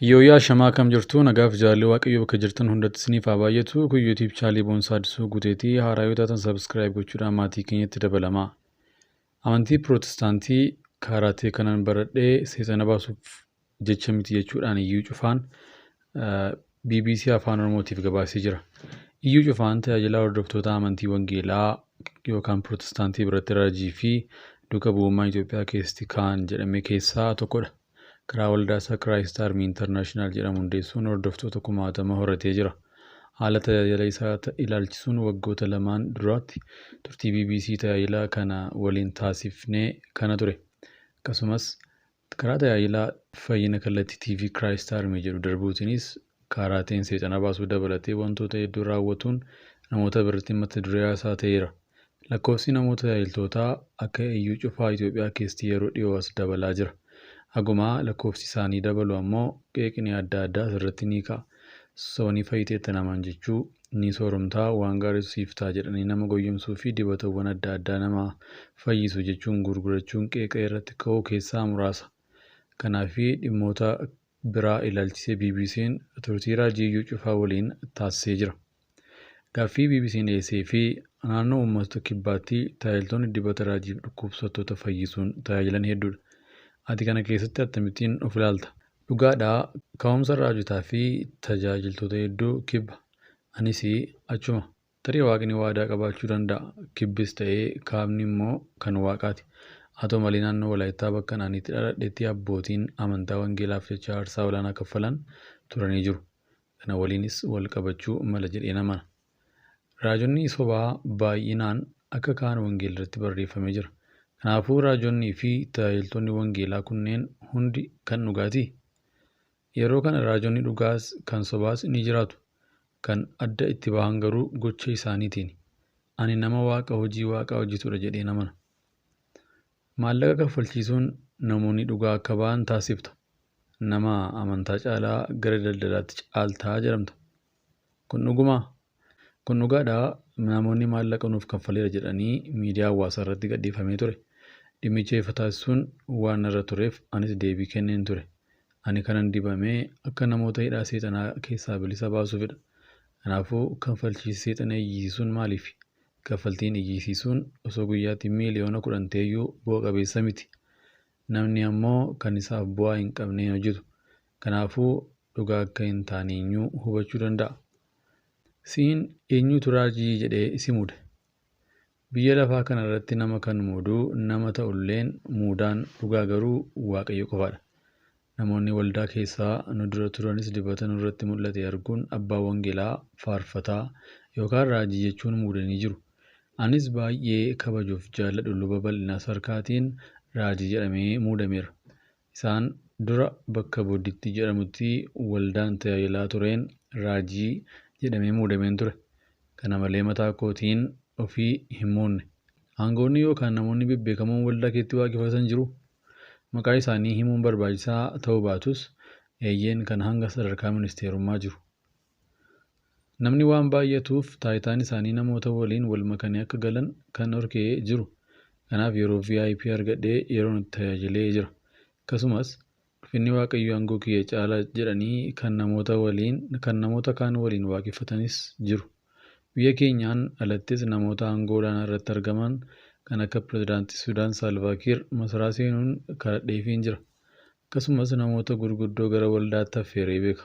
Yooyyaa shamaa akkam jirtu nagaaf jaalalli Waaqayyoo bakka jirtan hundatti isiniif haa baay'atu. Kun YouTube chaanaalii Boonsaa Addisuu Guuteetii haaraa yoo taatan subscribe gochuudhaan maatii keenyatti dabalamaa. Amantii Pirootestaantii kaaraatee kanan baradhee seexana baasuuf jecha miti jechuudhaan Iyyuu Cufaan BBC Afaan Oromootiif gabaasee jira. Iyyuu Cufaan tajaajila hordoftoota amantii Wangeelaa yookaan Pirootestaantii biratti raajii fi duuka bu'ummaa Itoophiyaa keessatti kaan jedhame keessaa tokkodha. Karaa waldaa isaa Christ Army International jedhamu hundeessuun hordoftoota kumaatama horatee jira. Haala tajaajila isaa ilaalchisuun waggoota lamaan duraatti turtii BBC tajaajila kana waliin taasifnee kana ture. Akkasumas karaa tajaajila fayyina kallattii TV Christ Army jedhu darbuutiinis kaaraateen seexana baasuu dabalatee wantoota hedduu raawwatuun namoota biratti mata duree isaa ta'eera. Lakkoofsi namoota tajaajiltootaa akka Iyyuu Cufaa Itoophiyaa keessatti yeroo dhiyoo as dabalaa jira. Haguma lakkoofsi isaanii dabalu ammoo qeeqni adda addaa asirratti ni ka'a. Soonii fayyiteetta namaan jechuu, ni sooromtaa, waan gaariitu siif ta'a jedhanii nama goyyomsuu fi dibatawwan adda addaa nama fayyisu jechuun gurgurachuun qeeqa irratti ka'uu keessaa muraasa. Kanaa fi dhimmoota biraa ilaalchisee BBC'n turtii raajii Iyyuu Cufaa waliin taasisee jira. Gaaffii BBC'n dhiyeessee fi naannoo uummattoota kibbaatti tajaajiltoonni dibata raajiif dhukkubsattoota fayyisuun tajaajilan hedduudha. Ati kana keessatti akkamittiin of ilaalta? Dhugaadhaa ka'umsa raajotaa fi tajaajiltoota hedduu kibba. Anis achuma. Tarii Waaqni waadaa qabaachuu danda'a. Kibbis ta'ee kaabni immoo kan Waaqaati. Haa ta'u malee naannoo Walaayittaa bakka ani itti dhaladhetti abbootiin amantaa wangeelaaf jecha aarsaa olaanaa kaffalan turanii jiru. Kana waliinis wal qabachuu mala jedheen amana. Raajonni sobaa baay'inaan akka kaan wangeela irratti barreeffamee jira. Kanaafuu raajonnii fi tajaajiltoonni wangeelaa kunneen hundi kan dhugaatii? Yeroo kana raajonni dhugaas kan sobaas ni jiraatu. Kan adda itti bahan garuu gocha isaaniitiini. Ani nama Waaqa hojii Waaqaa hojjetudha jedheen amana. Maallaqa kaffalchiisuun namoonni dhugaa akka ba'an taasifta. Nama amantaa caalaa gara daldalaatti caaltaa jedhamta. Kun dhugumaa? Kun dhugaadhaa namoonni maallaqa nuuf kaffaleera jedhanii miidiyaa hawaasaa irratti gadhiifamee ture. Dhimmicha ifa taasisuun waan irra tureef anis deebii kenneen ture. Ani kanan dibamee akka namoota hidhaa seexanaa keessaa bilisa baasuufidha. Kanaafuu kaffalchiisii seexana iyyisiisuun maaliifi? Kaffaltiin iyyisiisuun osoo guyyaatti miiliyoona 10 ta'eyyuu bu'a qabeessa miti. Namni ammoo kan isaaf bu'aa hin qabne hin hojjetu. Kanaafuu dhugaa akka hin taane eenyuu hubachuu danda'a? Siin eenyutu raajii jedhee si muude? Biyya lafaa kana irratti nama kan muudu nama ta'ulleen muudaan dhugaa garuu Waaqayyo qofaadha. Namoonni waldaa keessaa nu dura turanis dibata nurratti mul'ate arguun abbaa wangeelaa, faarfataa yookaan raajii jechuun muudanii jiru. Anis baay'ee kabajuuf jaalladhu luba bal'inaa sarkaatiin raajii jedhamee muudameera. Isaan dura bakka Bodditti jedhamutti waldaan tajaajilaa tureen raajii jedhamee muudameen ture. Kana malee mataa kootiin ofii hin muudne. Aangawoonni yookaan namoonni bebbeekamoon waldaa keetti waaqeffatan jiruu? Maqaa isaanii himuun barbaachisaa ta'uu baatus eeyyeen kan hanga sadarkaa ministeerummaa jiru. Namni waan baay'atuuf taayitaan isaanii namoota waliin wal makanii akka galan kan dhorkee jiru. Kanaaf yeroo VIP argadhee yeroon itti tajaajilee jira. Akkasumas ulfinni Waaqayyoo aangoo kiyya caala jedhanii kan namoota waliin kan namoota kaan waliin waaqeffatanis jiru. Biyya keenyaan alattis namoota aangoo olaanaa irratti argaman kan akka pirezidaantii Sudaan Saalvaakiir masaraa seenuun kadhadheefiin jira. Akkasumas namoota gurguddoo gara waldaatti affeeree beeka.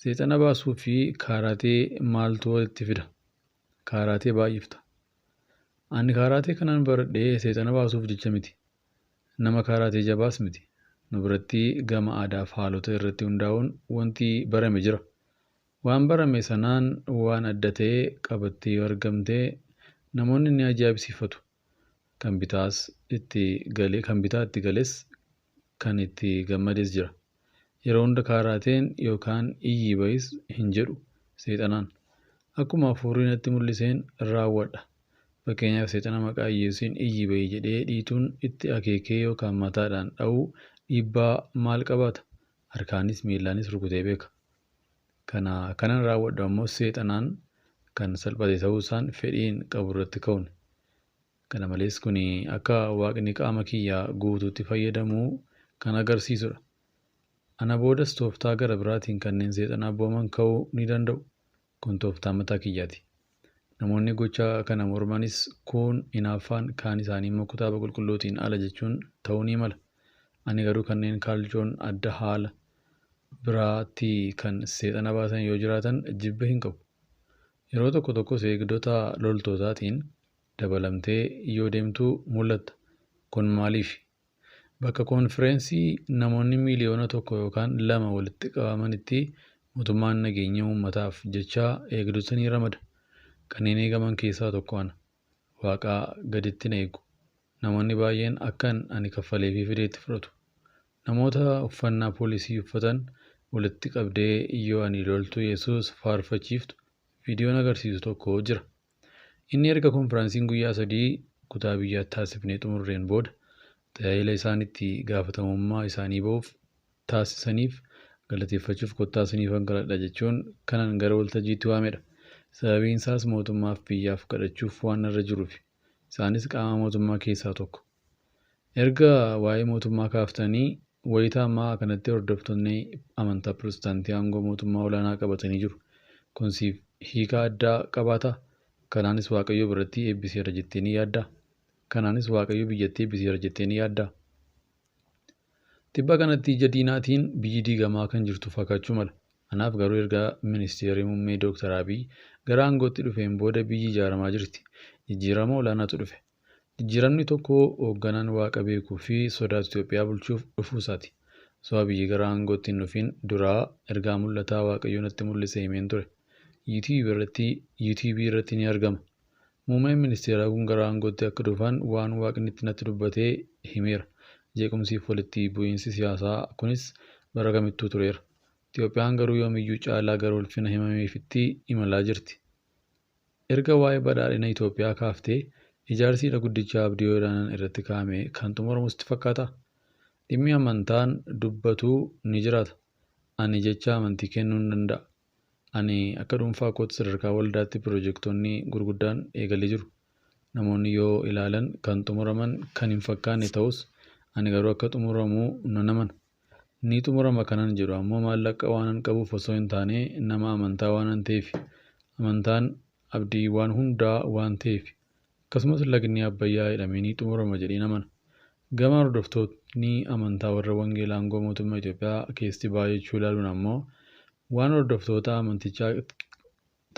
Seexana baasuu fi kaaraatee maaltu walitti fida? Kaaraatee baay'ifta. Ani kaaraatee kanan baradhee seexana baasuuf jecha miti. Nama kaaraatee jabaas miti. Nu biratti gama aadaaf haalota irratti hundaa'uun wanti barame jira. Waan barame sanaan waan adda ta'e qabattee yoo argamte namoonni ni ajaa'ibsiifatu. Kan bitaas itti galee kan bitaa itti gales kan itti gammades jira. Yeroo hunda kaaraateen yookaan iyyi bayis hin jedhu seexanaan. Akkuma hafuurri natti mul'iseen raawwadha. Fakkeenyaaf seexana maqaa Iyesuusiin iyyi bayi jedhee dhiituun itti akeekee yookaan mataadhaan dha'uu dhiibbaa maal qabaata? Harkaanis miillaanis rukutee beeka. Kana kanan raawwadhu ammoo seexanaan kan salphate ta'uusaan fedhiin qabu irratti ka'uun. Kana malees kun akka Waaqni qaama kiyya guutuutti fayyadamu kan agarsiisudha. Ana boodas tooftaa gara biraatiin kanneen seexana abbooman ka'uu ni danda'u. Kun tooftaa mataa kiyyaati. Namoonni gocha kana mormanis kuun hinaaffaan kaan isaanii immoo kitaaba qulqulluutiin ala jechuun ta'uu ni mala. Ani garuu kanneen kaaljoon adda haala biraatti kan seexana baasan yoo jiraatan jibba hin qabu. Yeroo tokko tokkos eegdota loltootaatiin dabalamtee yoo deemtu mul'atta. Kun maaliifi? Bakka konfireensii namoonni 1 yookaan 2 walitti qabamanitti mootummaan nageenya uummataaf jecha eegdota ni ramada. Kanneen eegaman keessaa tokko ana. Waaqaa gaditti na eegu. Namoonni baay'een akkan ani kaffaleefii fideetti fudhatu. Namoota uffannaa poolisii uffatan walitti qabdee yoo ani loltuu Yesuus faarfachiiftu viidiyoon agarsiisu tokko jira. Inni erga konfiraansiin guyyaa 3 kutaa biyyaatti taasifnee xumurreen booda tajaajila isaan itti gaafatamummaa isaanii ba'uuf taasisaniif galateeffachuuf kottaa isiniifan kadhadha jechuun kanan gara waltajjiitti waamedha. Sababiin isaas mootummaaf biyyaaf kadhachuuf waan irra jiruufi. Isaanis qaama mootummaa keessaa tokko. Erga waa'ee mootummaa kaaftanii wayita ammaa kanatti hordoftoonni amantaa Pirotestaantii aangoo mootummaa olaanaa qabatanii jiru. Kun siif hiika addaa qabaataa? Kanaanis Waaqayyo biratti eebbiseera jettee ni yaaddaa? Kanaanis Waaqayyo biyyattii eebbiseera jettee ni yaaddaa? Tibba kanatti ija diinaatiin biyyi diigamaa kan jirtu fakkaachuu mala. Anaaf garuu erga ministeerri muummee Dooktar Abiy gara aangootti dhufeen booda biyyi ijaaramaa jirti. Jijjiirama olaanaatu dhufe. Jijjiiramni tokko hoogganaan Waaqa beekuu fi sodaatu Itoophiyaa bulchuuf dhufuu isaati. Osoo Abiyyi gara aangootti hin dhufin duraa ergaa mul'ataa Waaqayyo natti mul'ise himeen ture. YouTube irratti ni argama. Muummeen ministeeraa kun gara aangootti akka dhufan waan Waaqni natti dubbatee himeera. Jeequmsiif walitti bu'iinsi siyaasaa kunis bara kamittuu tureera. Itoophiyaan garuu yoomiyyuu caalaa gara ulfina himameefitti imalaa jirti. Erga waa'ee badhaadhina Itoophiyaa kaaftee ijaarsi hidha guddicha abdii olaanaan irratti kaa'ame kan xumuramu sitti fakkaataa? Dhimmi amantaan dubbatu ni jiraata. Ani jecha amantii kennuu hin danda'a. Ani akka dhuunfaa kootti sadarkaa waldaatti piroojektonni gurguddaan eegalee jiru. Namoonni yoo ilaalan kan xumuraman kan hin fakkaanne ta'us ani garuu akka xumuramu nan amana. Ni xumurama kanan jedhu ammoo maallaqa waanan qabuuf osoo hin taane nama amantaa waanan ta'eef. Amantaan abdii waan hundaa waan ta'eef. Akkasumas lagni Abbayyaa jedhamee ni xumurama jedheen amana. Gama hordoftoonni amantaa warra wangeelaa aangoo mootummaa Itoophiyaa keessatti baay'achuu ilaaluun ammoo waan hordoftoota amantichaa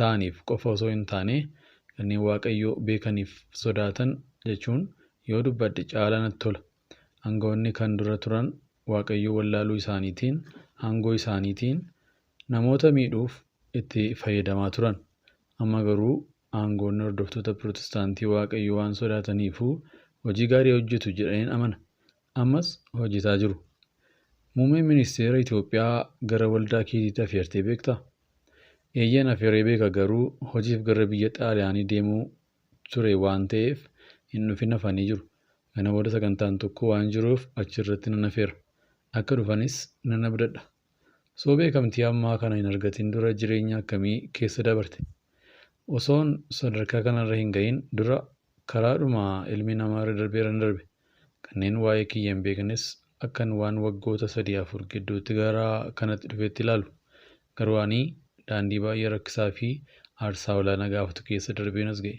ta'aniif qofa osoo hin taane kanneen Waaqayyo beekaniif sodaatan jechuun yoo dubbadhe caalaa natti tola. Aangawoonni kan dura turan Waaqayyo wallaaluu isaaniitiin aangoo isaaniitiin namoota miidhuuf itti fayyadamaa turan. Amma garuu aangoonni hordoftoota Pirotestaantii Waaqayyo waan sodaataniifuu hojii gaarii hojjetu jedheen amana. Ammas hojjetaa jiru. Muummeen ministeera Itoophiyaa gara waldaa keetiitti afeertee beektaa? Eeyyeen afeeree beeka garuu hojiif gara biyya Xaaliyaanii deemuu ture waan ta'eef hin dhufin hafanii jiru. Kana booda sagantaan tokko waan jiruuf achirratti nan afeera. Akka dhufanis nan abdadha. Osoo beekamtii ammaa kana hin argatin dura jireenya akkamii keessa dabarte? Osoon sadarkaa kanarra hin gahin dura karaadhuma ilmi namaa irra darbeera darbe. Kanneen waa'ee kiyya hin beeknes akkan waan waggoota 3-4 gidduutti gara kanatti dhufetti ilaalu. Garuu ani daandii baay'ee rakkisaa fi aarsaa olaanaa gaafatu keessa darbeen as ga'e.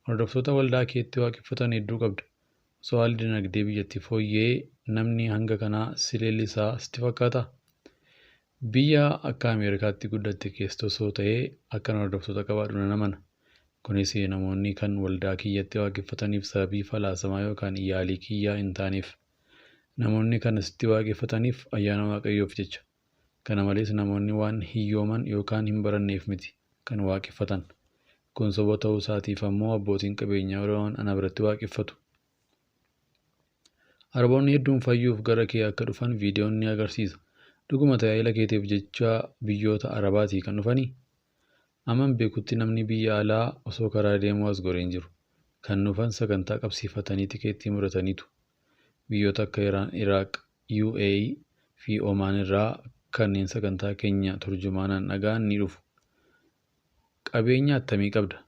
Hordoftoota waldaa keetti waaqeffatan hedduu qabda. Osoo haalli dinagdee biyyattii fooyya'ee namni hanga kanaa si leellisaa sitti fakkaataa? Biyya akka Ameerikaatti guddatte keessa osoo ta'ee akkan hordoftoota qabaadhu nan amana. Kunis namoonni kan waldaa kiyyatti waaqeffataniif sababii falaasamaa yookaan yaalii kiyyaa hin taaneef. Namoonni kan asitti waaqeffataniif ayyaana Waaqayyoof jecha. Kana malees namoonni waan hiyyooman yookaan hin baranneef miti kan waaqeffatan. Kun soba ta'uu isaatiif ammoo abbootiin qabeenyaa Oromoon ana biratti waaqeffatu. Arboonni hedduun fayyuuf gara kee akka dhufan viidiyoon ni agarsiisa. Dhuguma tajaajila keetiif jecha biyyoota Arabaatii kan dhufanii? Amman beekutti namni biyya alaa osoo karaa deemuu as goree hin jiru. Kan dhufan sagantaa qabsiifatanii tikeettii murataniitu. Biyyoota akka Iraan, Iraaq, UAE fi Omaan irraa kanneen sagantaa keenya turjumaanaan dhaga'an ni dhufu. Qabeenya attamii qabda?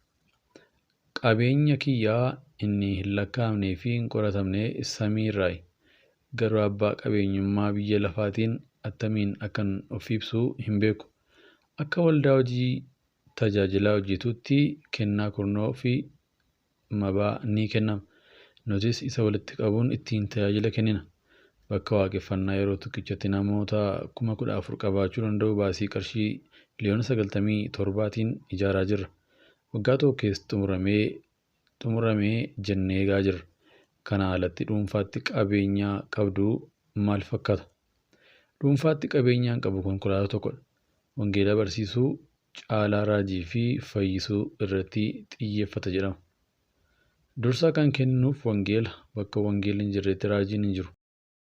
Qabeenya kiyyaa inni hin lakkaa'amnee fi hin qoratamne samii irraayi. Garuu abbaa qabeenyummaa biyya lafaatiin Attamiin akkan of ibsu hin beeku. Akka waldaa hojii tajaajilaa hojjetuutti kennaa kurnoo fi mabaa ni kennama. Nutis isa walitti qabuun ittiin tajaajila kennina. Bakka waaqeffannaa yeroo tokkichatti namoota 14,000 qabaachuu danda'u baasii qarshii 97,000,000tiin ijaaraa jirra. Waggaa tokko keessatti xumuramee jennee eegaa jirra. Kana alatti dhuunfaatti qabeenya qabdu maal fakkaata? Dhuunfaatti qabeenyaan qabu konkolaataa tokkodha. Wangeela barsiisuu caalaa raajii fi fayyisuu irratti xiyyeeffata jedhama. Dursa kan kenninuuf wangeela. Bakka wangeelli hin jirretti raajiin hin jiru.